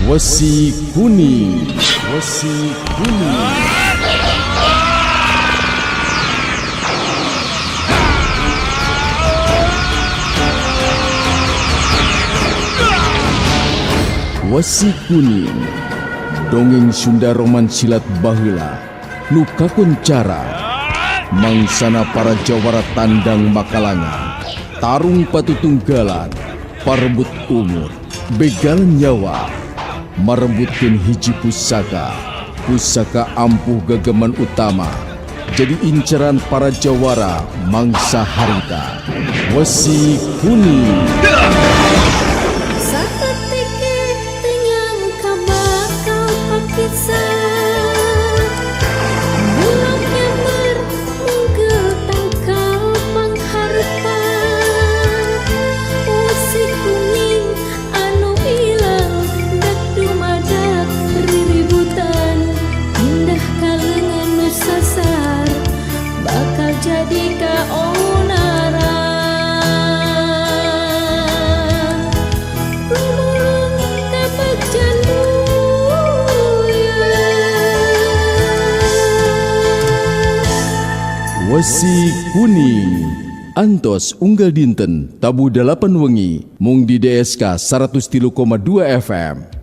Wesi Kuning. Wesi Kuning. Wesi Kuning. Dongeng Sunda roman silat baheula nu kakoncara mangsana para jawara tandang makalangan, tarung patutunggalan, parebut umur, begalan nyawa, marebutkeun hiji pusaka, pusaka ampuh gageman utama, jadi inceran para jawara mangsa harita. Wesi Kuning. Saketik teu nyangka bakal pakitsa. Bulog nyamber mungkel tangkal pangharepan. Wesi kuning anu ilang dak dumadak riributan. Pindah ka leungeun nu sasar bakal jadi kaonaran. Gumulung ka bagja buyut. Wesi Kuning. Antos unggal dinten tabuh 8 wengi mung di DSK 103,2 FM.